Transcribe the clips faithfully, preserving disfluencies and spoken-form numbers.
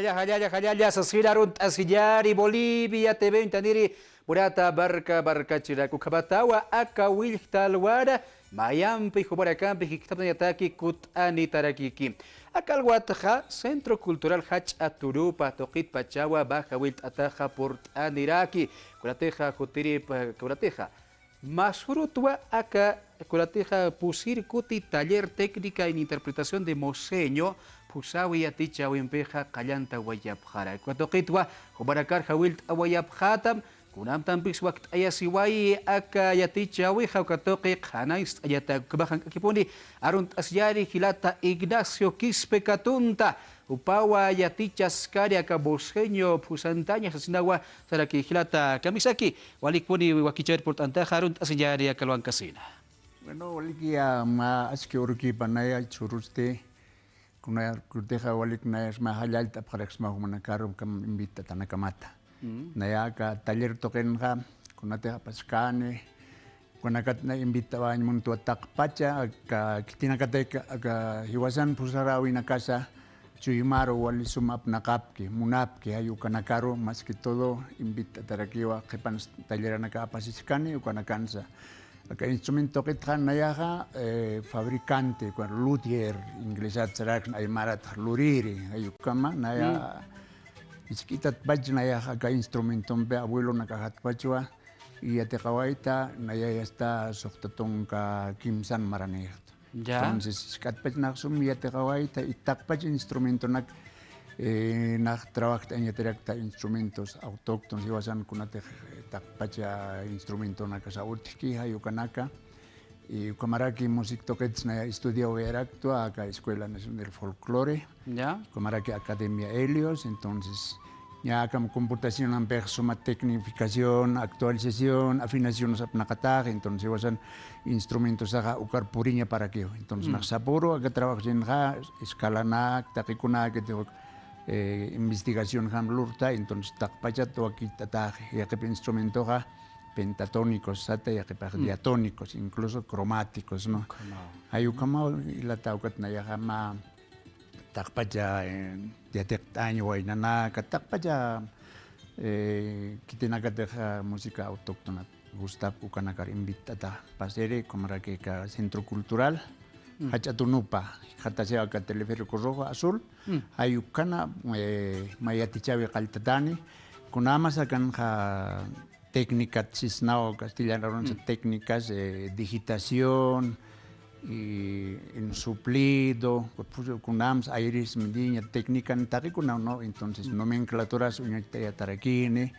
Jallalla, jallalla, sasir arunt'asiñäni Bolivia T V uñtaniri, purata barca, barca chiraku, ukhamatawa aka willkta alwana, mayampi jumanakampi jikxatapxañataki kutt'anitarakiki. Aka alwatxa Centro Cultural Jach'a Turupa tuqitpachawa baja willt'ataxa purt'aniraki. Kunatixa jutiri, pa-, kunatixa Masurutwa aka kunatixa pusir kuti taller técnica en interpretación de moceño phusawi yatichäwimpixa qallantawayapxara. Uka tuqitwa jumanakar jawillt'awayapxätam, kunamtampis wakt'ayasiwayi aka yatichäwixa uka tuqi qhanañcht'añatak. Ukhamax jank'akipuni arunt'asiñäni jilata Ignacio Quispe Catunta, jupawa yatichaskani aka moceño phusantaña sasinawa saraki. Jilata kamisaki, walikpuni wakichäwir purt'antaxa arunt'asiñäni aka alwankasina. Bueno, walikiya mä aski urukïpanaya churusti, kuna kutixa walik nayas mä jallallt'apxaraksma jumanakaru kam invitatanakamata. Mm. Naya aka taller tuqinxa, kunatixa apaskani, Ukanakat na invitawañ muntwa taqpacha, aka khitinakatay aka jiwasan phusaräwinakasa, chuymaru wali sum apnaqapki, munapki, jay ukanakaru, más que todo, invit'atarakiwa, qhipan talleranaka apasiskani, ukanakansa. Aka instrumento tuqitxa nayaxa, eh, fabricante, uka luthier, inglesat sarakna, aymarat luriri, jay ukama, naya, mm, jisk'itatpach nayaxa aka instrumentompi abuelonakajatpachwa, yatiqawayta, naya yasta suxta tunka kimsan maranïxta. Ya. Entonces, jisk'atpach nax sum yatiqawayta, y taqpach instrumentonak, eh, nax trabajt'añatarakta instrumentos autóctonos, jiwasan kunatix, eh, taqpacha instrumentonakasa utjki, jay ukanaka. Y ukhamaraki música tuqitsna estudiawayaraktwa aka Escuela Nacional del Folclore. Ya. Ukhamaraki Academia Helios, entonces, ñä akham computacionampix suma tecnificación, actualización, afinaciones apnaqatax, entonces, jiwasan instrumentosaxa ukar puriñaparakiw. Entonces, mm, nax sapüru aka trabajchinxa, escalanak, taqikunak, eh, investigacionjam lurta, entonces, taqpachat wakitt'atax, yaqhip instrumentoxa, pentatónicos, sata yaqhipax, mm, diatónicos, incluso cromáticos, ¿no? Ukhamaw. Jay ukhamaw, jilata ukat nayaxa mä taqpacha, eh, yatiqt'añ waynanaka, taqpacha, eh, khitinakatixa música autóctona gustap ukanakar invit'ata pasiri, ukhamaraki aka Centro Cultural, mm, Jach'a Tunupa, jikxatasiwa aka Teleférico Rojo Azul, mm, jay ukana, eh, mä yatichäwi qalltatani, kunämas akanxa técnicas sisnaw, castellano arunsa, mm, técnicas, eh, digitación, y ensuplido, kunämsa airis midiña, técnica taqikunaw, ¿no? Entonces, mm, nomenclaturas uñacht'ayatarakini,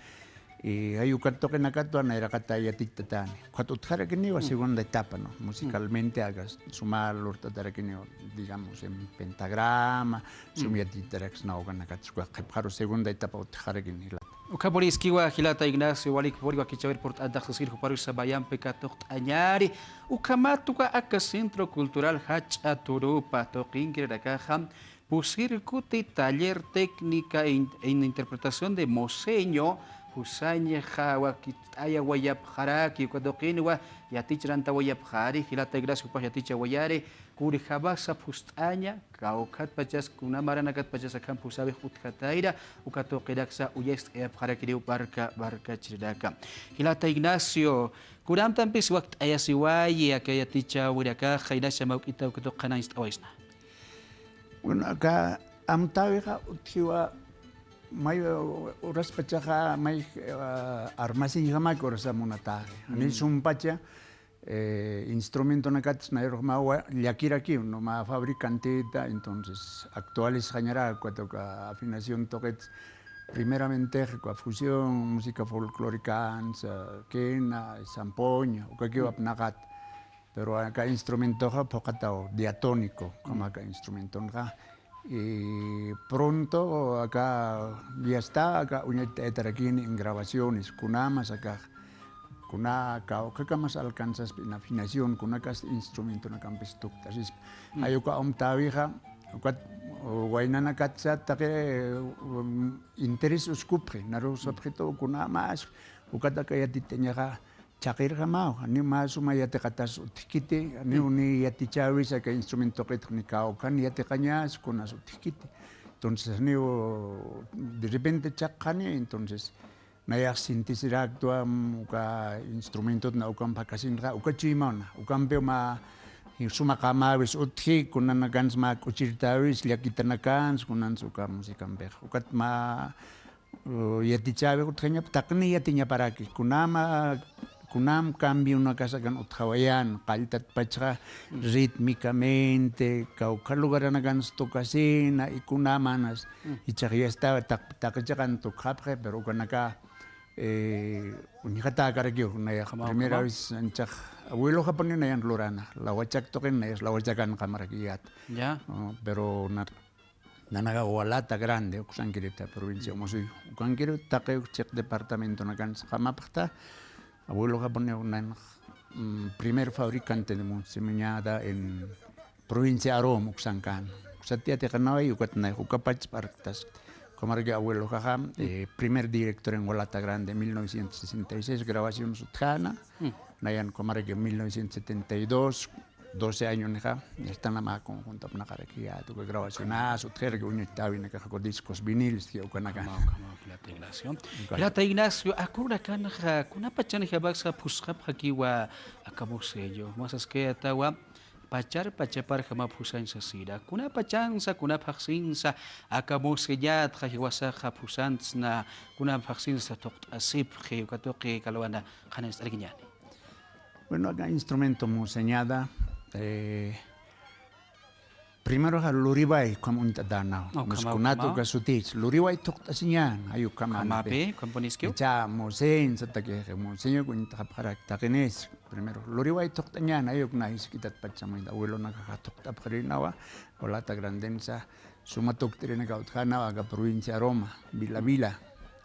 y jay ukat tuqinakatwa nayraqata yatichtatani. Ukat utjarakiniwa, mm, segunda etapa, ¿no? Mm. Musicalmente, aka suma lurt'atarakiniwa, digamos, en pentagrama, sum, mm, yatichtaraksnaw ukanakat, uka qhipxaru segunda etapa utjarakini. Ukhapuriskiwa jilata Ignacio, walikpuni wakichäwir purt'antax sasir juparusa mayampi katuqt'añäni. Ukhamatwa aka Centro Cultural Jach'a Turupa tuqinkirakaxa, pusir kuti taller técnica en, en interpretación de moceño, phusañxa wakicht'ayawayapxaraki, uka tuqinwa yatichantawayapxäni, jilata Ignacio jupax yatichawayäni, kunjamasa phust'aña, kawkhatpachas, kuna maranakatpachas akham phusäwix utjatayna, uka tuqinaksa uñacht'ayapxarakiniw barca, barca chirinaka. Jilata Ignacio, kunamtampis wakt'ayasiwayi aka yatichäwinakaxa, inasa mä juk'ita uka tuqi qhanañcht'awaysna. Bueno, aka amtäwixa utjiwa may uraspachaxa, may, eh, armasiñjamak urasa munataxi. Janiw, mm, sumpacha, eh, instrumentonakatsa nayrux mä llakirakiw, ¿no? Mä fabricantita, entonces actualizxañarak, ukat uka afinación tuqit, primeramente, uka fusión, música folclórica, ansa, quena, zampoña, ukakiw apnaqat. Pero aka instrumentoxa phuqataw, diatónico, ukhama aka instrumentonxa. Y pronto aka ya está, aka uñacht'ayatarakini en grabaciones, kunämas akax, kuna kawkhakamas alcanzaspa en afinación, kunakas instrumentonakampis tukt'asispa. Mm. Jay uka amtäwixa, ukat, uh, waynanakatsa taqi, um, interés uskupxi, naru sapxitu kunämas, ukat aka yatichtañaxa, chhaqirjamaw, janiw mä suma yatiqatas utjkiti, janiw, mm, ni yatichäwis aka instrumento tuqitxa ni kawkhan yatiqañas kunas utjkiti. Entonces, janiw de repente chaqxani, entonces, nayax sintisiraktuwa, uka instrumentot na ukamp jakasinxa, uka chuymawna, ukampiw mä suma qamäwis utji, kunanakansa mä k'uchirtäwis, llakitanakans, kunans uka musikampix. Ukat mä, uh, yatichäwix utjañap, taqini yatiñaparaki, kunama, kunam cambiunakas akan utjawayän, qalltatpachxa rítmicamente, kawkha lugaranakans tocasina, y kunamanas, jichhax ya está, taq-, taqi chiqan tukxapxi, pero ukanaka, eh, uñjatäkarakiw, nayax primera vez anchax abueloxapuniw nayan lurana, Lawachak tuqin, nayax Lawachakan qamarakiyät. Ya. Oh, pero na-, nanakax Walata Grande, uksankirita provincia Musuyu. Ukankiri taqi chiq departamentonakansa qamapxta, abueloxapuniw nanx, mm, primer fabricante de moseñada en provincia Aroma uksankan. Uksat yatiqanaway, ukat nayax ukapach p'arktas. Ukhamaraki abueloxaxa, eh, primer director en Walata Grande, mil novecientos sesenta y seis, grabaciones utjäna. Nayan ukhamaraki mil novecientos setenta y dos, doce añonixa, estana mä conjunto apnaqarakiyät, uka grabacionas utjaraki, uñuchtäwinakaxa, uka discos viniles, ukanaka. Ukhamaw, ukhamaw, jilata Ignacio. Jilata Ignacio, akürunakanxa, kunapachanxa phisqapxakiwa aka moseño, masaskayätawa, pachar pachapar jama phusañ sasina. Kunapachansa, kuna phaxsinsa, aka moseñatxa jiwasaxa phusantsna, kuna phaxsinsa thuqt'asipxi, uka tuqi kalwana, qhananst'arakiñäni. Bueno, aka instrumento moseñada, eh, primeroxa luriway ukham uñt'atänaw. Ukhamaw, ukhamaw. Kunat uka sutich, luriway thuqt'asiñän, jay ukham. Ukhamapi, ukham puniskiw. Jichha moseñ sataki, moseño uñt'apxarak taqinis. Primero, luriway thuqt'añän, jay ukna jisk'itatpach samuy, abuelonakaxa thuqt'apxirïnawa, Walata Grandensa, suma tukt'irinaka utjänawa aka provincia Aroma, Vila Vila,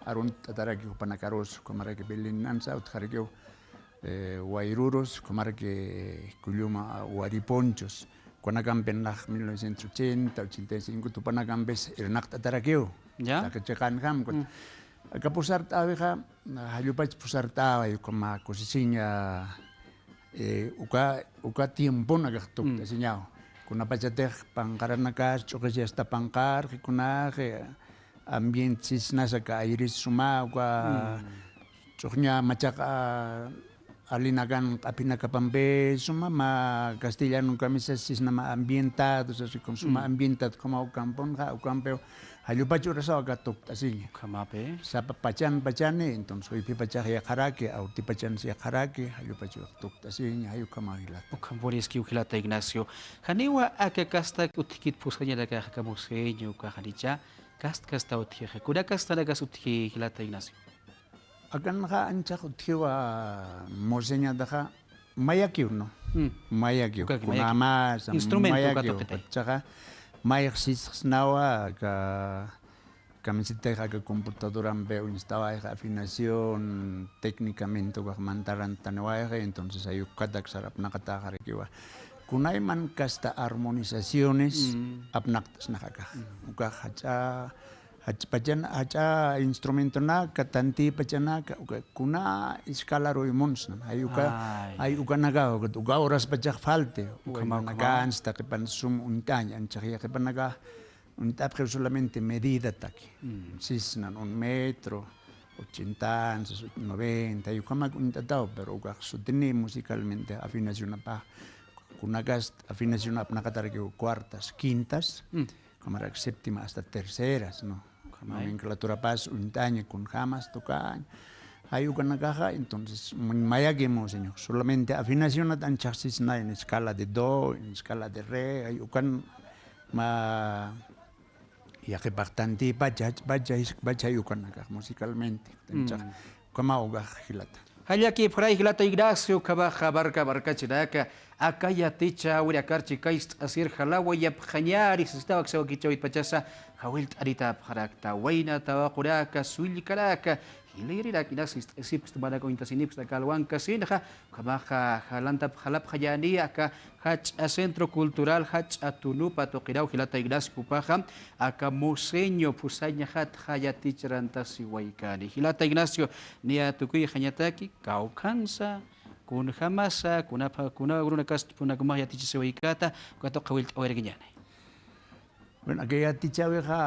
arunt'atarakiw jupanakarus, ukhamaraki Belén Nansa utjarakiw, eh, Wayrurus, ukhamaraki Kulluma Waripunchus, ukanakampin nax mil novecientos ochenta, ochenta y cinco tupanakampis irnaqt'atarakiw. Ya. Taqi chiqanjam, ukat. Aka phusart'äwixa, jallupach phusart'äwi, ukham kusisiña, eh, uka, uka tiempon akax tukt'asiñaw. Kunapachatix panqaranakas, ch'uqisi asta panqarxi, kunaxi, ambiente sisnas aka airis suma, uka ch'uxña machaq, ah, alinakan q'aphinakapampi suma, mä castellano kamisa sisna mä ambientado, sasi kun suma ambientado, ukhamaw ukampunxa, ukampiw, jallupach urasaw aka tukt'asiña. Ukhamapi. Sapa pachan pachani, entonces, juyphi pachax yaqharaki, awti pachan yaqharaki, jallupach urasaw tukt'asiña, jay ukhamaw jilata. Ukham puriskiw jilata Ignacio. Janiwa aka kasta utjkit phusañanakax aka moseño, uka janicha, kast kasta utjixa. Kuna kastanakas utji jilata Ignacio. Akanxa anchax utjiwa moseñataxa, mayakiw, ¿no? Mayakiw, uka, mayakiw. Kunamasa, instrumento, mayakiw, uka tuqitay. Pachaxa, mayx sisxsnawa, aka, kamisitix aka computadorampi uñstawayxa afinación, técnicamente ukax mantarantaniwayxa, entonces jay ukatak sarapnaqatäxarakiwa. Kunayman kasta armonizaciones apnaqt'asnax akax. Ukax jach'a, jach'a pachan, jach'a instrumentonaka, tantipachanaka, uka, kuna escalaruy munsna. Jay uka, jay ukanaka, uka, uka horas pachax falte. Ukhama, ukhama. Ukaynanakansa taqi pan sum uñt'añ, anchax yaqhipanaka uñt'apxiw solamente medidataki. Sisnan un metro, ochenta, noventa, jay ukhamak uñt'ataw, pero ukax sutini musicalmente afinacionapax. Kunakas afinación apnaqatarakiw cuartas, quintas, ukhamaraki séptima hasta terceras, ¿no? Nomenclaturapas uñt'aña, kunjamas tukañ. Jay ukanakaxa, entonces, mayakimu, señor. Solamente afinacionat anchax sisnay en escala de do, en escala de re, jay ukan mä yaqhipax tantipacha, jach'pacha, jisk'pacha, jay ukanakax musicalmente. Anchax ukhamaw ukax jilata. Jallakipxaray jilata Ignacio, ukhamaxa marka markachinaka, aka yatichäwinakar chikayst'asir jalawayapxañäni, sisnaw aksa wakichäwitpachasa, jawillt'anitapxarakta, wayna tawaqunaka, sullkanaka, jilïrinak inas ist'asipxsta, manaka uñtasinipxsta aka alwankasinxa, ukhamaxa jalantap jalapxañäni aka jach'a Centro Cultural Jach'a Tunupa tuqinaw jilata Ignacio jupaxa, aka moseño phusañxatxa yatichirantasiwaykäni. Jilata Ignacio, niya tukuyxañataki, kawkhansa, kunjamasa, kunapa, kuna urunakasta, kuna kumax yatichisiwaykäta, uka tuqi jawillt'awayarakiñäni. Bueno, aka yatichäwixa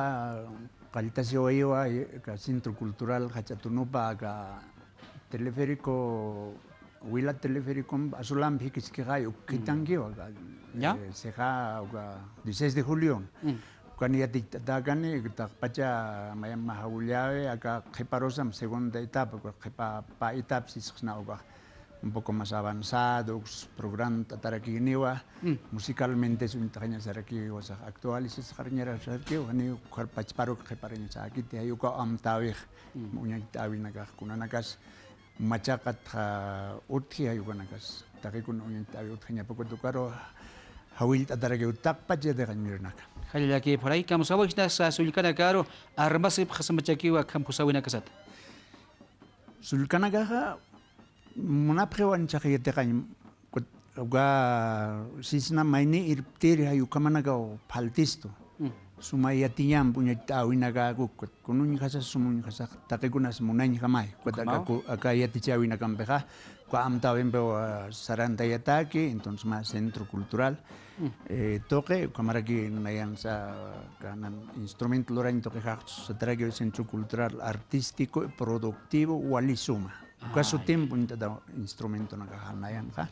qalltasiwayiwa, aka Centro Cultural Jach'a Tunupa, aka teleférico, wila teleférico Azulampi jikiskixa, uk khitankiwa, aka, ¿ya? Eh, sixa, uka dieciséis de julio. Mm. Ukani yatichtäkani, taqpacha mayam mä jawilläwi, aka qhiparusam segunda etapa, uka qhipa pä etapa sisxsna ukax. Un poco más avanzado, uks programt'atarakïniwa, mm, musicalmente uñt'añasarakiwa, sax actualizasañarasarakiwa, janiw ukhar pachparuk qhiparañasäkiti, jay ukaw amtäwix, mm, uñacht'äwinakax kunanakas machaqat utji, jay ukanakas taqi kuna uñacht'äwi utjañapa, ukat ukaru jawillt'atarakiw taqpach yatiqañ mirinaka. Jallallakipxaray, kamsawaychas sullkanakaru armasipxasmachakiwa akham phusawinakasat. Sullkanakaxa munapxiw anchax yatiqañ, kut-, uka sisna mayni irptiri jay ukhamanakaw phaltistu. Mm. Suma yatiñamp uñacht'äwinakaku, kut-, kun uñjasas, sum uñjasax, taqikunas munañjamay. Kut-, aka ku-, aka yatichäwinakampixa, uka amtäwimpiw, ah, sarantayataki, entonces mä centro cultural. Mm. Eh, tuqi, ukhamaraki nayansa, kanan instrumento lurañ tuqixax, sataraki Centro Cultural Artístico y Productivo Walisuma. Uka, ay, sutimp uñt'ata instrumentonakaxa nayanxa.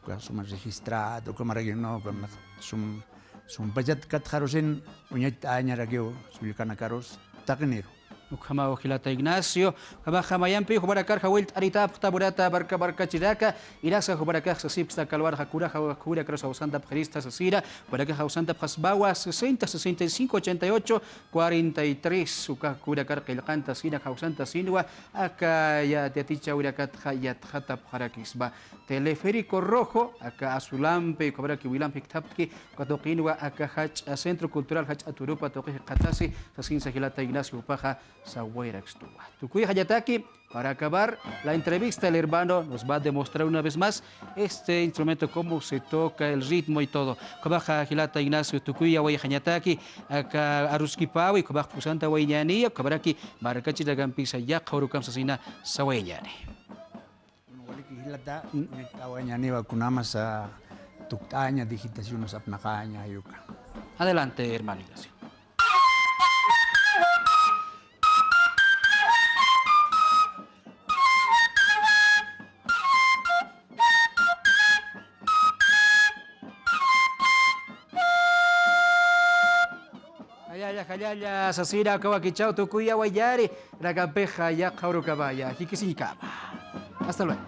Uka suma registrado, ukhamaraki, no, uka sum, sumpachat katxarusin uñacht'añarakiw sullkanakarus taqiniru. Ukhamaw jilata Ignacio, ukhamaxa mayampi jumanakar jawillt'aritapxta munata marka markachiraka, inasa jumanakax sasipxsta kalwarxa kuna jaw-, jumanakaru jawsantapxirista sasina, jumanakax jawsantapxasmawa sesenta, sesenta y cinco, ochenta y ocho, cuarenta y tres, uka jumanakar qillqantasina, jawsantasinwa, aka ya-, yatichäwinakatxa yatxatapxarakisma. Teleférico Rojo, aka Azulampi, ukhamaraki wilamp jikthaptki, uka tuqinwa aka jach'a Centro Cultural Jach'a Tunupa tuqi jikxatasi, sasinsa jilata Ignacio jupaxa sawayarakstuwa. Tukuyxañataki, para acabar la entrevista, el hermano nos va a demostrar una vez más este instrumento, cómo se toca, el ritmo y todo. Ukhamaxa jilata Ignacio, tukuyawayxañataki, aka aruskipäwi, ukhamax phusantawayñäniya, ukhamaraki markachirakampisa yaqha urukam sasina sawayañäni. Waliki jilata, mm, uñacht'awañäniwa kunamasa tukt'aña, digitaciones apnaqaña, jay uka. Adelante, hermano Ignacio. Jallalla, jallalla, sasina, uka wakichäw tukuyawayañäni, rakampixa yaqha urukamaya, jikisiñkama. Hasta luego.